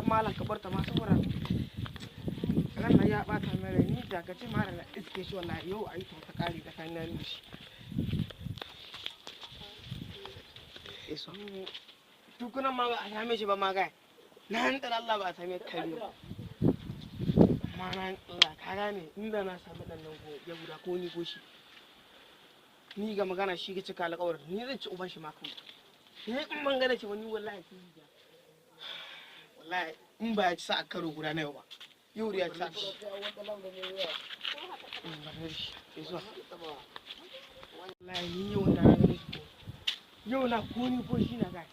Malam ka barta ma saboda ran nan ya bata mai rai, ni da ka ce ma na iske shi wallahi yau ayi to ta kare tsakanin nan da shi. Eso tukunan ma ba a same shi ba ma gai. Na hantsar Allah ba a same kare ba. Amma na Allah ka gane inda na sami dan nan ko ya guda ko ni ko shi. Ni ga magana shi ga cika alƙawarin ni zan ci uban shi ma kawai. Ni in ban gane shi ba ni wallahi shi ya. Wallahi in ba ya ci sa a karo guda na yau ba. Yau ya ci sa shi. Wallahi ni yau na gane shi ko. Yau na ko ni ko shi na gai.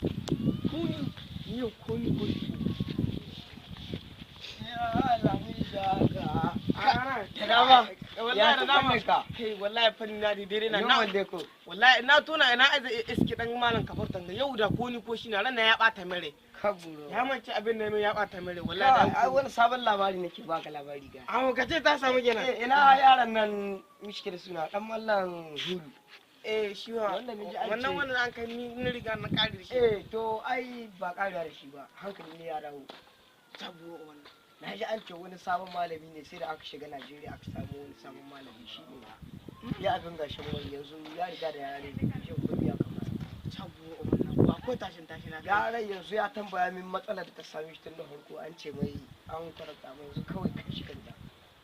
Ko ni yau ko ni ko shi. Da dama. Wallahi da dama. Kai wallahi fanni na daidai na. Wallahi na tona ina aza iske dan malam kafartan ga yau da ko ni ko shi na ran ya bata mai rai. Kaburo. Ya mance abin da ya bata mai rai wallahi. Ai wani sabon labari nake baka labari ga. Amma ka ce ta samu kenan. Eh ina yaran nan mishke da suna dan mallan Hulu. Eh shi wa wannan wannan an kai ni riga na kare da shi. Eh to ai ba kare da shi ba hankali ne ya dawo. Sabo wannan. Na ji an ce wani sabon malami ne sai da aka shiga Najeriya aka samu wani sabon malami shi ne ya abin gashin wani yanzu ya riga da yare jin kuɗi ya kamata. Sabo wannan ba ko tashin tashin na. Yaran yanzu ya tambaya min matsalar da ta same shi tun da farko an ce mai an kwarata mai yanzu kawai kai shi kanta.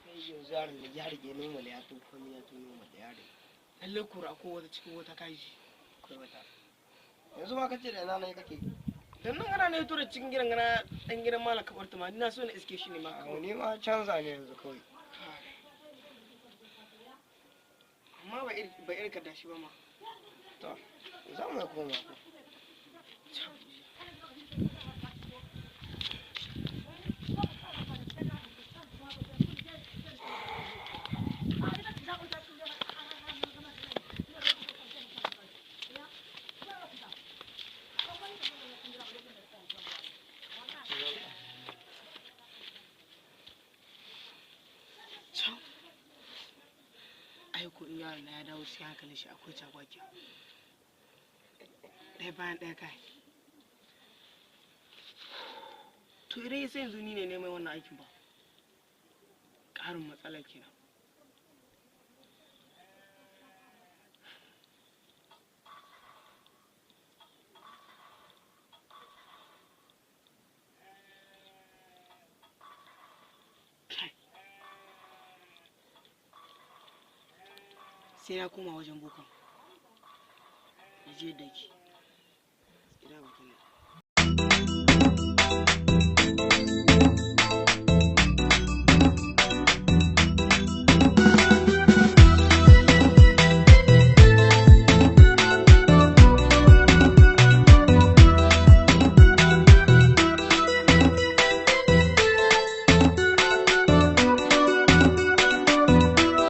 Kai yanzu yaron da ya rige normal ya to komai ya to normal ya rige. Lalle kura ko wata cikin wata kaji. Akwai wata. Yanzu ma kace da ina ne kake? Dan nan ana ne tura cikin gidan gana dan gidan malam kabar tuma ina so na iske shi ne ma. Ni ma canza ne yanzu kawai. Amma ba iri ba iri ka dashi ba ma. To za mu koma. Aiko in yaron na ya dawo cikin hankalin shi akwai cakwakiya. Ɗaya bayan ɗaya kai. To idan sai yanzu ni ne neman wannan aikin ba. Ƙarin matsala kenan. Sai na koma wajen bokan. Na je da ke. Ina bakin nan.